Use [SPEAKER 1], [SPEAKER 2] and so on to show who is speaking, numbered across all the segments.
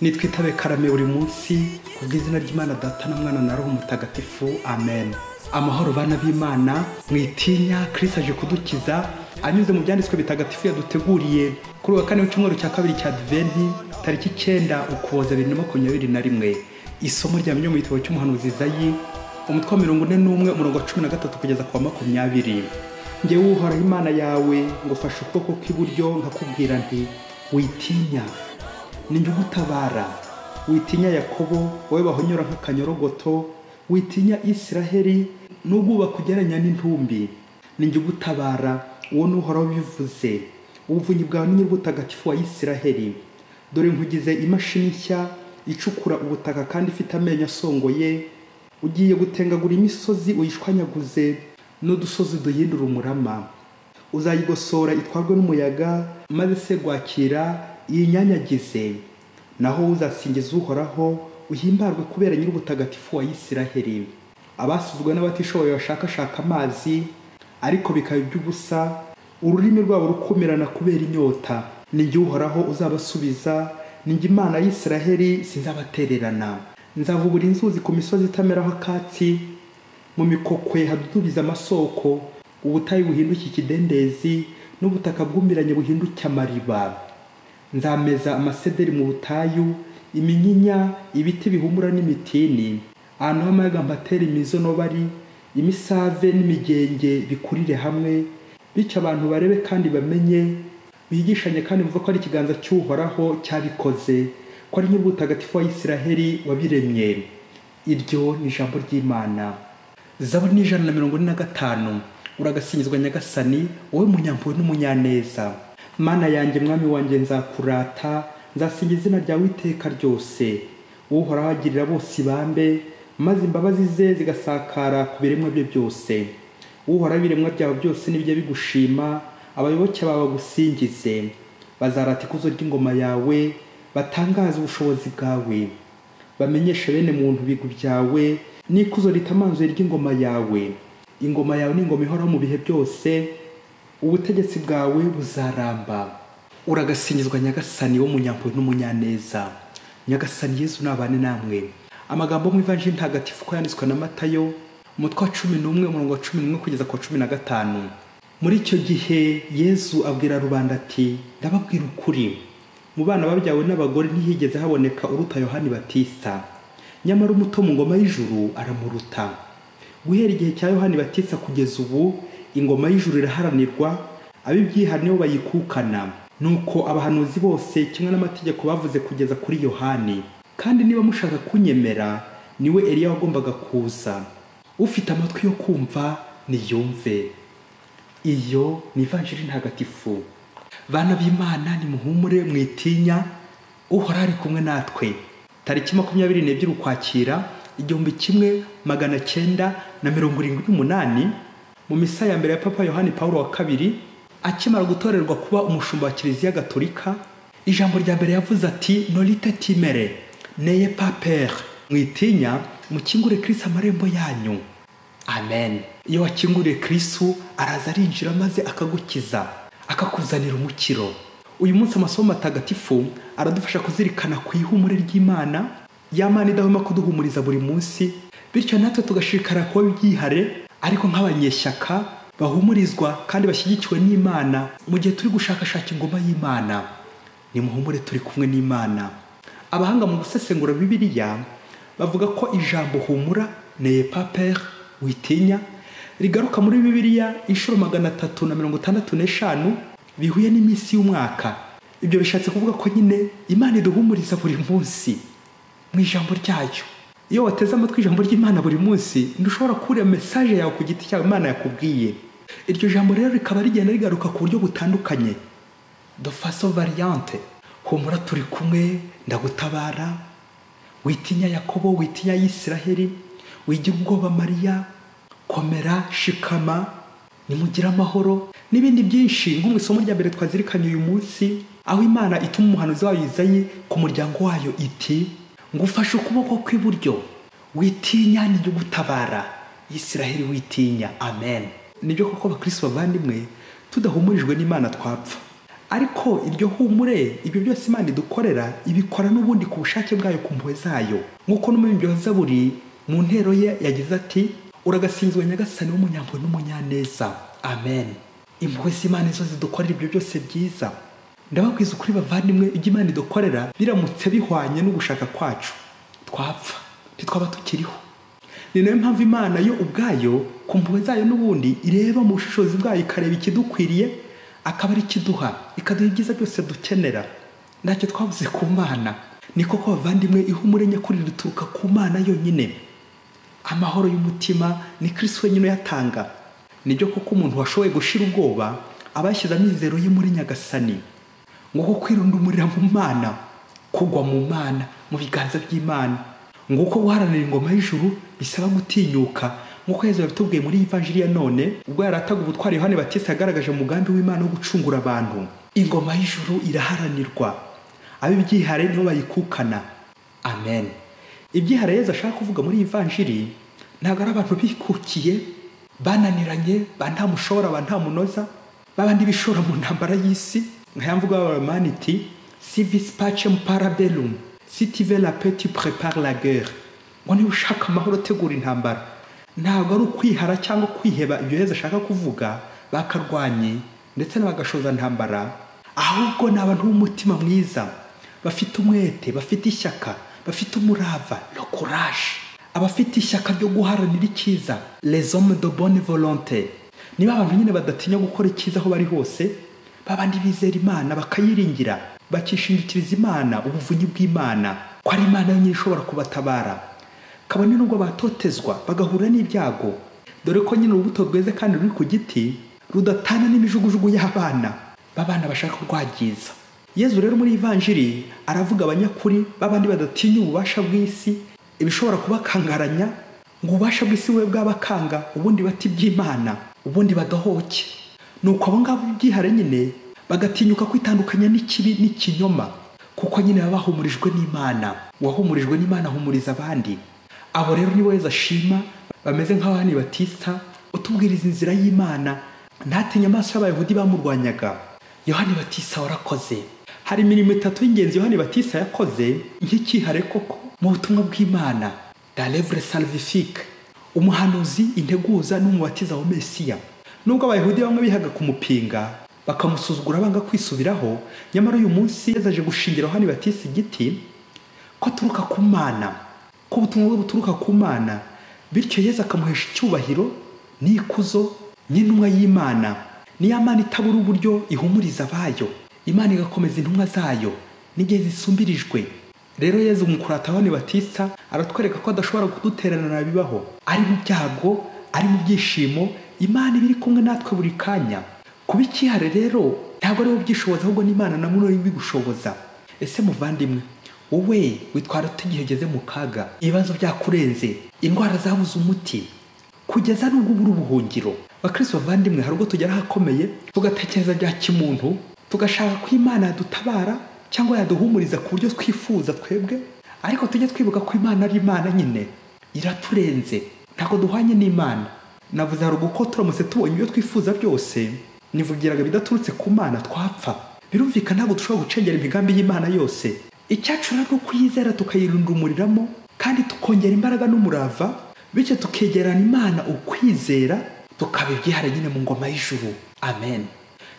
[SPEAKER 1] Nitwitabe karame buri munsi ku bw'izina ry'Imana Data na Mwana na Roho Mutagatifu. Amen. Amahoro bana b'Imana, mwitinya, Kristo aje kudukiza anyuze mu byanditswe bitagatifu yaduteguriye kuri wa kane w'icyumweru cya kabiri cya Adventi, tariki 9 Ukuboza 2021. Isomo rya mu gitabo cy'umuhanuzi Izayi, umutwe wa 41 umurongo wa 13 kugeza ku wa 20. Njyewe Uhoraho Imana yawe ngufashe ukuboko kw'iburyo nkakubwira nti witinya, ninjye ugutabara. Witinya Yakobo, wowe bahonyora nk'akanyorogoto, witinya Isiraheli nubwo bakugeranya n'intumbi. Ninjye ugutabara, uwo ni Uhoraho ubivuze. Ubuvunyi bwawe ni Nyir'ubutagatifu wa Isiraheli. Dore nkugize imashini nshya icukura ubutaka kandi ifite amenyo asongoye, ugiye gutengagura imisozi uyishwanyaguze, n'udusozi duhindura umurama. Uzayigosora itwarwe n'umuyaga, maze serwakira yinyanyagize. Naho uzasingiza Uhoraho, uhimbarwe kubera Nyir'ubutagatifu wa Isiraheli. Abasuzwe n'abatishoboye bashakashaka amazi, ariko bikaba iby'ubusa, ururimi rwabo rukumirana kubera inyota. Ninjye Uhoraho uzabasubiza, ninjye Imana y'Isiraheli, sinzabatererana. Nzavubura inzuzi ku misozi itameraho akatsi, mu mikokwe hadudubiza amasoko, ubutayu buhinduke ikidendezi, n'ubutaka bwumiranye buhinduke amariba. Nzameza amasederi mu butayu, iminyinya, ibiti bihumura n'imitini. Ahantu h'amayaga mpatera imizonobari, imisave n'imigenge bikurire hamwe, bityo abantu barebe kandi bamenye, bigishanye kandi bumve ko ari ikiganza cy'Uhoraho cyabikoze, ko ari Nyir'ubutagatifu wa Isiraheli wabiremye. Iryo ni ijambo ry'Imana. Zaburi ni 145. Uragasingizwa Nyagasani, wowe munyampuhwe n'umunyaneza. Mana yanjye, Mwami wanjye, nzakurata, nzasingiza izina ryawe iteka ryose. Uhoraho agirira bose ibambe, maze imbabazi ze zigasakara ku biremwa bye byose. Uhoraho, ibiremwa byawe byose nibyo bigushima, abayoboke bawe bagusingize. Bazarata ikuzo ry'ingoma yawe, batangaze ubushobozi bwawe. Bamenyeshe bene muntu ibigwi byawe, n'ikuzo ritamanzuye ry'ingoma yawe. Ingoma yawe ni ingoma ihoraho mu bihe byose, ubutegetsi bwawe buzaramba. Uragasingizwa Nyagasani, wo munyampuhwe n'umunyaneza. Nyagasani Yezu nabane namwe. Amagambo mu Ivanjiri ntagatifu ko yanditswe na Matayo, umutwe wa 11 umurongo wa 11 kugeza ku wa 15. Muri icyo gihe Yezu abwira rubanda ati: ndababwira ukuri, mu bana babyawe n'abagore ntihigeze haboneka uruta Yohani Batista, nyamara umuto mu ngoma y'ijuru aramuruta. Guhera igihe cya Yohani Batista kugeza ubu, ingoma y'ijuru iraharanirwa, ab'ibyihane nibo bayikukana. Nuko abahanuzi bose kimwe n'amategeko bavuze kugeza kuri Yohani. Kandi niba mushaka kunyemera, niwe Eliya wagombaga kuza. Ufite amatwi yo kumva niyumve. Iyo ni Ivanjiri ntagatifu. Bana b'Imana, nimuhumure, mwitinya, Uhoraho ari kumwe natwe. Tariki 22 Ukwakira 1978, mu misa ya mbere ya Papa Yohani Paulo wa kabiri akimara gutorerwa kuba umushumba wa Kiliziya Gatolika, ijambo rya mbere yavuze ati: nolite timere, n'ayez pas peur. Mwitinya, mukingure Kristo amarembo yanyu. Amen. Iyo wakinguriye Kristo, araza arinjira maze akagukiza, akakuzanira umukiro. Uyu munsi amasomo matagatifu aradufasha kuzirikana ku ihumure ry'Imana, ya Mana idahwema kuduhumuriza buri munsi, bityo natwe tugashikara kuba ibyihare, ariko nk'abanyeshyaka bahumurizwa kandi bashyigikiwe n'Imana mu gihe turi gushakashaka ingoma y'Imana. Nimuhumure, turi kumwe n'Imana. Abahanga mu gusesengura Bibiliya bavuga ko ijambo humura, n'ayez pas peur, witinya, rigaruka muri Bibiliya inshuro 365, bihuye n'iminsi y'umwaka. Ibyo bishatse kuvuga ko nyine Imana iduhumuriza buri munsi mu ijambo ryayo. Iyo wateze amatwi ijambo ry'Imana buri munsi, ntushobora kubura message yawe ku giti cyawe Imana yakubwiye. Iryo jambo rero rikaba rigenda rigaruka ku buryo butandukanye, de façon variante. Humura, turi kumwe, ndagutabara. Witinya Yakobo, witinya Isiraheli, wigira ubwoba Mariya, komera, shikama, nimugire amahoro, n'ibindi byinshi. Nko mu isomo rya mbere twazirikanye uyu munsi, aho Imana ituma umuhanuzi wayo Izayi ku muryango wayo iti: ngufashe ukuboko kw'iburyo, witinya, ninjye ugutabara. Isiraheli witinya. Amen. Nibyo koko bakristo bavandimwe, tudahumurijwe n'Imana twapfa. Ariko iryo humure, ibyo byose Imana idukorera ibikora n'ubundi ku bushake bwayo, ku mpuhwe zayo. Nk'uko n'umuririmbyi wa Zaburi mu ntero ye yagize ati: uragasingizwa Nyagasani w'umunyampuhwe n'umunyaneza. Amen. Impuhwe z'Imana nizo zidukorera ibyo byose byiza. Ndababwiza ukuri bavandimwe, ibyo Imana idukorera biramutse bihwanye n'ugushaka kwacu twapfa, ntitwaba tukiriho. Ni nayo mpamvu Imana yo ubwayo ku mpuhwe zayo n'ubundi ireba mu bushishozi bwayo, ikareba ikidukwiriye akaba ari ikiduha, ikaduha ibyiza byose dukenera. Ntacyo twabuze ku Mana. Ni koko bavandimwe, ihumure nyakuri rituruka ku Mana yonyine. Amahoro y'umutima ni Kristo wenyine uyatanga. Nibyo koko umuntu washoboye gushira ubwoba aba yashyize amizero ye muri Nyagasani. Nguko kwirundumurira mu Mana, kugwa mu Mana, mu biganza by'Imana. Nguko guharanira ingoma y'ijuru bisaba gutinyuka, nk'uko Yezu yabitubwiye muri Ivanjiri ya none, ubwo yarataga ubutwari Yohani Batista yagaragaje umugambi w'Imana wo gucungura abantu. Ingoma y'ijuru iraharanirwa, ab'ibyihare nibo bayikukana. Amen. Ibyihare Yezu ashaka kuvuga muri Ivanjiri ntabwo ari abantu bikukiye, bananiranye, ba nta mushora, ba nta munoza, babandi bishora mu ntambara y'isi. Nka ya mvugo y'Abaromani iti: si vis pacem para bellum, si tu veux la paix tu prépares la guerre. Ngo niba ushaka amahoro tegura intambara. Ntabwo ari ukwihara cyangwa kwiheba ibyo Yezu ashaka kuvuga, bakarwanye ndetse n'abagashoza ntambara, ahubwo ni abantu b'umutima mwiza, bafite umwete, bafite ishyaka, bafite umurava, le courage, abafite ishyaka ryo guharanira icyiza, les hommes de bonne volonté. Niba abantu nyine badatinya gukora icyiza aho bari hose, babandi bizera Imana bakayiringira, bakishingikiriza Imana, ubuvunyi bw'Imana, ko ari Imana yonyine ishobora kubatabara, kabone nubwo batotezwa bagahura n'ibyago. Dore ko nyine urubuto rweze kandi ruri ku giti rudatana n'imijugujugu y'abana b'abana bashaka kurwagiza. Yezu rero muri Ivanjiri aravuga abanyakuri babandi badatinya ububasha bw'isi, ibishobora kubakangaranya, ngo ububasha bw'isi bube bwabakanga, ubundi bati iby'Imana, ubundi badahoke. Nuko abo ngabo byihare nyine bagatinyuka kwitandukanya n'ikibi n'ikinyoma, kuko nyine baba bahumurijwe n'Imana. Uwahumurijwe n'Imana ahumuriza abandi. Abo rero nibo Yezu ashima, bameze nka Yohani Batista utubwiriza inzira y'Imana, ntatinye amaso y'Abayahudi bamurwanyaga. Yohani Batista warakoze. Hari imirimo itatu y'ingenzi Yohani Batista yakoze nk'ikihare koko mu butumwa bw'Imana: la lèvre salvifique, umuhanuzi, integuza n'umubatiza wa Mesiya. Nubwo Abayahudi bamwe bihaga kumupinga bakamusuzugura banga kwisubiraho, nyamara uyu munsi Yezu aje gushingira Yohani Batista igiti ko aturuka ku Mana, ko ubutumwa bwe buturuka ku Mana, bityo Yezu akamuhesha icyubahiro n'ikuzo n'intumwa y'Imana. Niyo Mana itabura uburyo ihumuriza abayo, Imana igakomeza intumwa zayo n'igihe zisumbirijwe. Rero Yezu mu kurata Yohani Batista aratwereka ko adashobora kudutererana bibaho, ari mu byago, ari mu byishimo, Imana iba iri kumwe natwe buri kanya. Kuba ikihare rero ntabwo ari byishoboza, ahubwo n'Imana na muno ibigushoboza. Ese muvandimwe, wowe witwara ute igihe ugeze mu kaga, ibibazo byakurenze, indwara zabuze umuti, kugeza n'ubwo ubura ubuhungiro? Bakristo bavandimwe, hari ubwo tugera ahakomeye tugatekereza bya kimuntu, tugashaka ko Imana yadutabara cyangwa yaduhumuriza ku buryo twifuza twebwe, ariko tujye twibuka ko Imana ari Imana nyine, iraturenze, ntabwo duhwanye n'Imana. Navuze haruguru ko turamutse tubonye ibyo twifuza byose, nivugiraga bidaturutse ku Mana, twapfa. Birumvikana ntabwo dushobora gucengera imigambi y'Imana yose. Icyacu rero ni ukuyizera tukayirundumuriramo, kandi tukongera imbaraga n'umurava, bityo tukegerana Imana ukwizera, tukaba ibyihare nyine mu ngoma y'ijuru. Amen.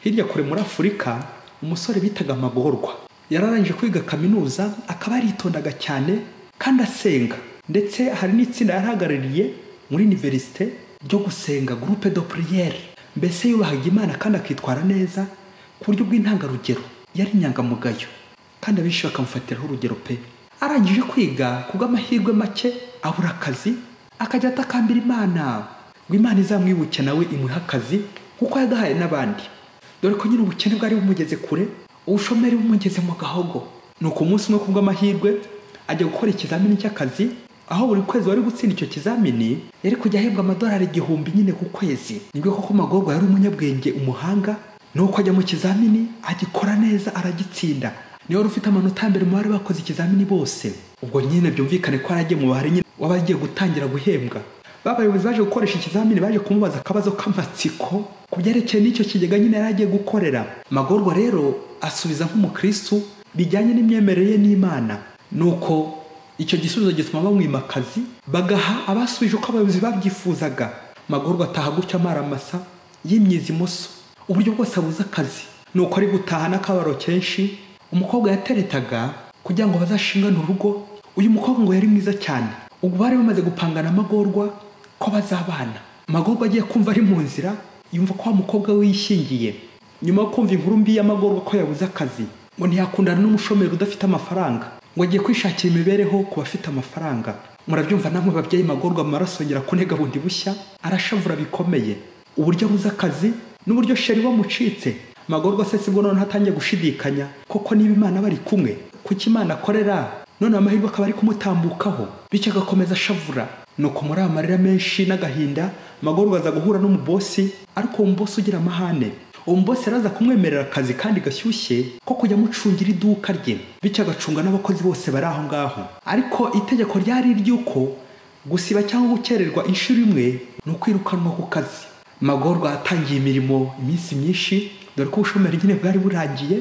[SPEAKER 1] Hirya kure muri Afurika, umusore bitaga Magorwa yararangije kwiga kaminuza, akaba yaritondaga cyane kandi asenga, ndetse hari n'itsinda yarahagarariye muri universite ryo gusenga, groupe de prière. Mbese yubahaga Imana kandi akitwara neza ku buryo bw'intangarugero, yari inyangamugayo kandi abenshi bakamufatiraho urugero pe. Arangije kwiga, kubw'amahirwe make abura akazi, akajya atakambira Imana ngo Imana izamwibuke nawe imuhe akazi kuko yagahaye n'abandi. Dore ko nyine ubukene bwari bumugeze kure, ubushomeri bumugeze mu gahogo. Nuko umunsi umwe kubw'amahirwe ajya gukora ikizamini cy'akazi, aho buri kwezi wari gutsinda icyo kizamini yari kujya ahembwa amadolari 1000 nyine ku kwezi. Nibwo koko Magorwa yari umunyabwenge, umuhanga, nuko ajya mu kizamini agikora neza aragitsinda. Niwe wari ufite amanota mbere mu bari bakoze ikizamini bose. Ubwo nyine byumvikane ko yaragiye mu bahari nyine w'abagiye gutangira guhembwa. Babayobozi baje gukoresha ikizamini baje kumubaza akabazo k'amatsiko ku byerekeye n'icyo kigega nyine yari agiye gukorera. Magorwa rero asubiza nk'umukristu bijyanye n'imyemerere ye n'Imana. Nuko icyo gisubizo gituma bamwima akazi, bagaha abasubije uko abayobozi babyifuzaga. Magorwa ataha gutyo amaramasa, yimyiza imoso, uburyo bwose abuze akazi. Nuko ari gutaha n'akabaro kenshi, umukobwa yateretaga kugira ngo bazashingane urugo. Uyu mukobwa ngo yari mwiza cyane. Ubwo bari bamaze gupangana Magorwa ko bazabana. Magorwa agiye kumva ari mu nzira, yumva ko wa mukobwa we yishingiye. Nyuma yo kumva inkuru mbi ya Magorwa ko yabuze akazi, ngo ntiyakundana n'umushomeri udafite amafaranga, ngo agiye kwishakira imibereho ku bafite amafaranga. Murabyumva namwe babyeyi, Magorwa amaraso yongera kunega bundi bushya, arashavura bikomeye uburyo abuze akazi n'uburyo sheri wamucitse. Magorwa se sibwo noneho atangiye gushidikanya koko niba Imana bari kumwe, kuki Imana akorera none amahirwe akaba ari kumutambukaho, bityo agakomeza ashavura. Nuko muri amarira menshi n'agahinda, Magorwa aza guhura n'umubosi, ariko uwo mubosi ugira amahane. Uwo mubosi yaraza kumwemerera akazi kandi gashyushye ko kujya amucungira iduka rye, bityo agacunga n'abakozi bose bari aho ngaho. Ariko itegeko ryari iry'uko gusiba cyangwa gukererwa inshuro imwe ni ukwirukanwa ku kazi. Magorwa atangiye imirimo iminsi myinshi, dore ko ubushomeri nyine bwari burangiye,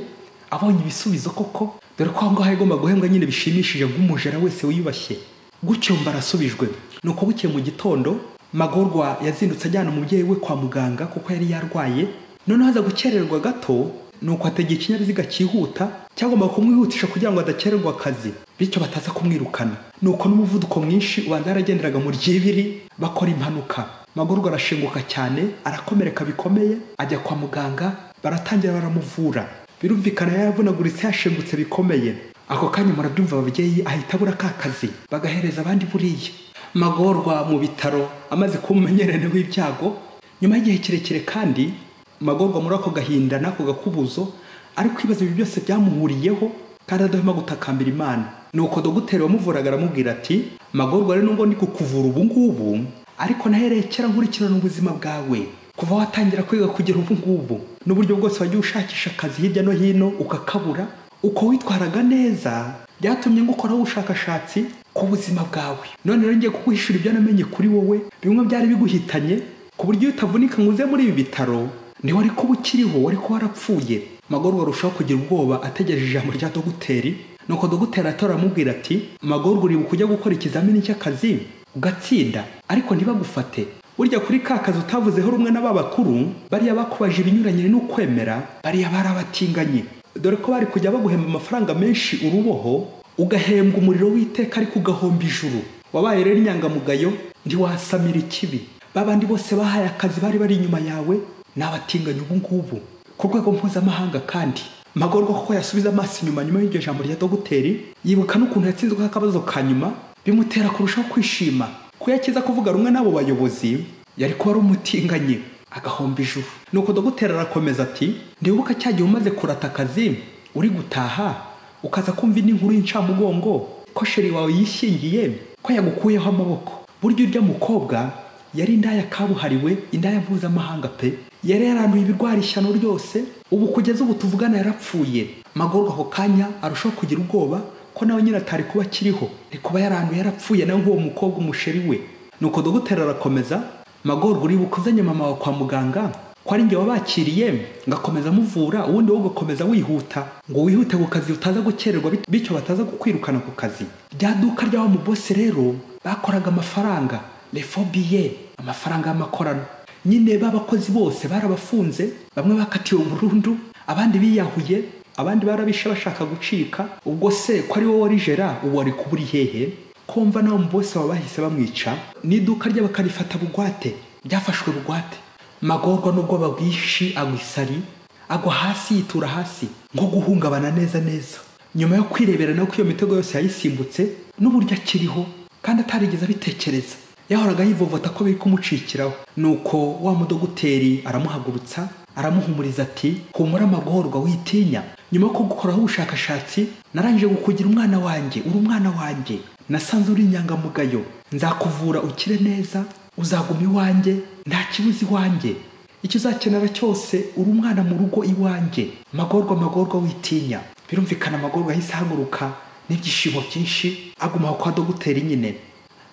[SPEAKER 1] abonye ibisubizo koko, dore ko aho ngaho yagomba guhembwa nyine bishimishije nk'umujera wese wiyubashye. Gutyo mba arasubijwe. Nuko bukeye mu gitondo, Magorwa yazindutse ajyana umubyeyi we kwa muganga kuko yari yarwaye. Noneho aza gukererwa gato, nuko ategeka ikinyabiziga cyihuta cyagombaga kumwihutisha kugira ngo adakererwa akazi, bityo bataza kumwirukana. Nuko n'umuvuduko mwinshi ubanza yaragenderaga mu ryibiri, bakora impanuka. Magorwa arashenguka cyane, arakomereka bikomeye, ajya kwa muganga, baratangira baramuvura. Birumvikana yaravunaguritse, yashengutse bikomeye. Ako kanya murabyumva ababyeyi, ahita abura ka kazi, bagahereza abandi buriya. Magorwa mu bitaro amaze kuba umumenyerane w'ibyago nyuma y'igihe kirekire, kandi Magorwa muri ako gahinda n'ako gakubuzo ari kwibaza ibi byose byamuhuriyeho, kandi adahwema gutakambira Imana. Nuko dogiteri wamuvuraga aramubwira ati: Magorwa rero nubwo ndi kukuvura ubu ngubu, ariko nahereye kera nkurikirana ubuzima bwawe kuva watangira kwiga kugera ubu ngubu, n'uburyo bwose wagiye ushakisha akazi hirya no hino ukakabura. Uko witwaraga neza byatumye ngukoraho ubushakashatsi ku buzima bwawe. None rero ngiye kuguhishura ibyo namenye kuri wowe, bimwe byari biguhitanye, ku buryo iyo utavunika ngo uze muri ibi bitaro ntiwari kuba ukiriho, wari kuba warapfuye. Magorwa arushaho kugira ubwoba ategereje ijambo rya dogiteri. Nuko dogiteri atora aramubwira ati: Magorwa, uribuka ujya gukora ikizamini cy'akazi ugatsinda, ariko ntibagufate. Burya kuri ka kazi utavuzeho rumwe n'aba bakuru, bariya bakubaje ibinyuranye n'ukwemera, bariya barabatinganye. Dore ko bari kujya baguhemba amafaranga menshi uruboho, ugahembwa umuriro w'iteka ariko ugahomba ijuru. Wabaye rero inyangamugayo, ntiwasamira ikibi. Babandi bose bahaye akazi bari bari inyuma yawe n'abatinganye ubu ngubu ku rwego mpuzamahanga. Kandi Magorwa kuko yasubiza amaso inyuma nyuma y'iryo jambo rya dogiteri, yibuka n'ukuntu yatsinzwe akabazo ka nyuma, bimutera kurushaho kwishima. Ko yakiza kuvuga rumwe n'abo bayobozi, yari kuba ari umutinganyi agahomba ijuru. Nuko dogiteri arakomeza ati: ndibuka cya gihe umaze kurata akazi uri gutaha, ukaza kumva indi nkuru y'incamugongo ko sheri wawe yishingiye, ko yagukuyeho amaboko. Burya urya mukobwa yari indaya kabuhariwe, indaya mpuzamahanga pe. Yari yaranduye ibirwara ishyano ryose, ubu kugeza ubu tuvugana yarapfuye. Magorwa ako kanya arushaho kugira ubwoba ko nawe nyine atari kuba akiriho, ni kuba yaranduye yarapfuye nawe nk'uwo mukobwa umusheri we. Nuko dogiteri arakomeza: Magorwa, uribuka uzanye mama wawe kwa muganga, ko ari njye wabakiriye ngakomeza muvura, ubundi wowe ugakomeza wihuta ngo wihute ku kazi utaza gukererwa, bityo bataza kukwirukana ku kazi. Rya duka rya wa mubosi rero bakoraga amafaranga lefobiye, amafaranga y'amakorano nyine. B'abakozi bose barabafunze, bamwe bakatiwe burundu, abandi biyahuye, abandi barabishe bashaka gucika. Ubwo se ko ari wowe warijera, ubu wari kuba uri hehe? Kumva nawe mubosi wawe bahise bamwica, n'iduka rye bakarifata bugwate, byafashwe bugwate. Magorwa n'ubwoba bwinshi agwa isari, agwa hasi, yitura hasi nko guhungabana neza neza. Nyuma yo kwirebera nawe ko iyo mitego yose yayisimbutse n'uburyo akiriho kandi atarigeze abitekereza, yahoraga yivovota ko biri kumucikiraho. Nuko wa mudogiteri aramuhagurutsa, aramuhumuriza ati: humura Magorwa, witinya. Nyuma yo kugukoraho ubushakashatsi, narangije kukugira umwana wanjye, uri umwana wanjye. Nasanze uri inyangamugayo, nzakuvura ukire neza, uzaguma iwanjye, nta kibuze iwanjye, icyo uzakenera cyose, uri umwana mu rugo iwanjye. Magorwa, Magorwa, witinya. Birumvikana Magorwa yahise ahaguruka n'ibyishimo byinshi, aguma aho kwa dogiteri nyine.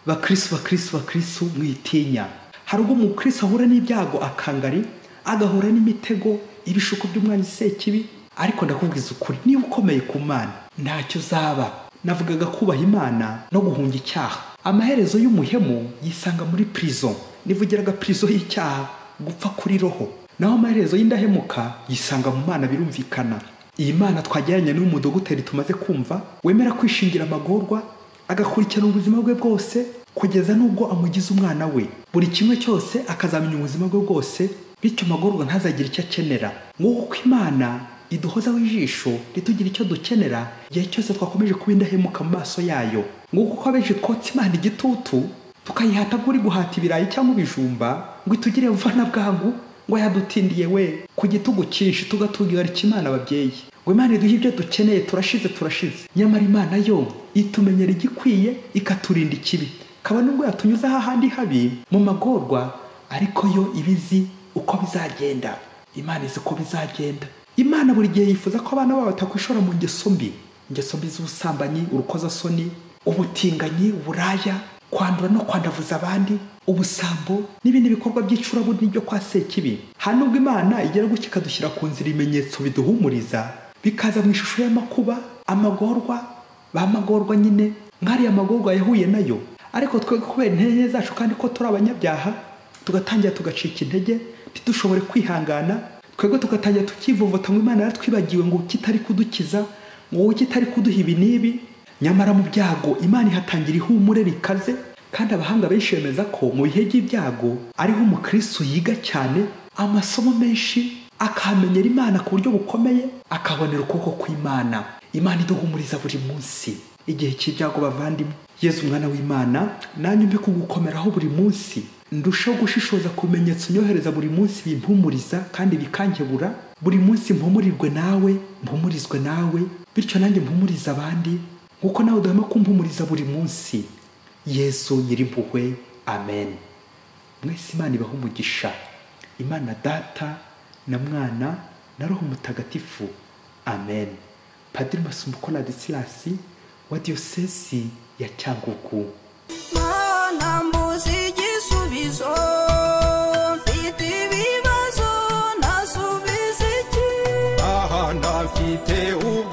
[SPEAKER 1] Bakristu, bakristu, bakristu, mwitinya. Hari ubwo umukristo ahura n'ibyago akangari, agahura n'imitego, ibishuko by'umwanzi Sekibi, ariko ndakubwiza ukuri, niba ukomeye ku Mana ntacyo uzaba. Navugaga kubaha Imana no guhunga icyaha. Amaherezo y'umuhemu yisanga muri prison, nivugiraga prison y'icyaha, gupfa kuri roho. Naho amaherezo y'indahemuka yisanga mu Mana, birumvikana. Iyi Mana twagereranya n'uyu mudogiteri tumaze kumva, wemera kwishingira amagorwa, agakurikirana ubuzima bwe bwose kugeza n'ubwo amugize umwana we, buri kimwe cyose akazamenya ubuzima bwe bwose, bityo amagorwa ntazagire icyo akenera. Nguko uko Imana iduhozaho ijisho ntitugire icyo dukenera igihe cyose twakomeje kuba indahemuka mu maso yayo. Nguko uko abenshi twotsa Imana igitutu, tukayihata nk'uri guhata ibirayi cyangwa ibijumba ngo itugire vuba na bwangu, ngo yadutindiye we, ku gitugu cyinshi tugatugarika Imana ababyeyi, ngo Imana iduhe ibyo dukeneye, turashize turashize. Nyamara Imana yo itumenyera igikwiye, ikaturinda ikibi, kaba nubwo yatunyuza hahandi habi mu magorwa, ariko yo ibizi uko bizagenda. Imana izi uko bizagenda. Imana buri gihe yifuza ko abana babo batakwishora mu ngeso mbi, ingeso mbi z'ubusambanyi, urukozasoni, ubutinganyi, uburaya, kwandura no kwandavuza abandi, ubusambo n'ibindi bikorwa by'icuraburindi byo kwa Sekibi. Hari nubwo Imana igera gutya ikadushyira ku nzira ibimenyetso biduhumuriza, bikaza mu ishusho y'amakuba, amagorwa, ba magorwa nyine, nk'ariya magorwa yahuye nayo. Ariko twe kubera intege zacu kandi ko turi abanyabyaha, tugatangira tugacika intege, ntidushobore kwihangana, twebwe tugatangira tukivovota ngo Imana yaratwibagiwe, ngo kitari kudukiza, ngo kitari kuduha ibi n'ibi. Nyamara mu byago Imana ihatangira ihumure rikaze, kandi abahanga benshi bemeza ko mu bihe by'ibyago ariho umukristo yiga cyane amasomo menshi, akahamenyera Imana ku buryo bukomeye, akabonera ukuboko kw'Imana. Imana iduhumuriza buri munsi igihe cy'ibyago. Bavandimwe, Yezu umwana w'Imana, nanjye mbe kugukomeraho buri munsi, ndushaho gushishoza ku bimenyetso nyohereza buri munsi bimpumuriza kandi bikankebura. Buri munsi mpumurirwe nawe, mpumurizwe nawe, bityo nanjye mpumuriza abandi nkuko nawe udahema kumpumuriza buri munsi. Yesu nyirimpuhwe, amen. Mwese Imana ibahe umugisha. Imana Data na Mwana na Roho Mutagatifu, amen. Padiri Masumbuko Ladislas wa Diyosezi ya Cyangugu.
[SPEAKER 2] Mana mbuze igisubizo, mfite ibibazo nasubiza iki?
[SPEAKER 3] Aha ndafite ubwo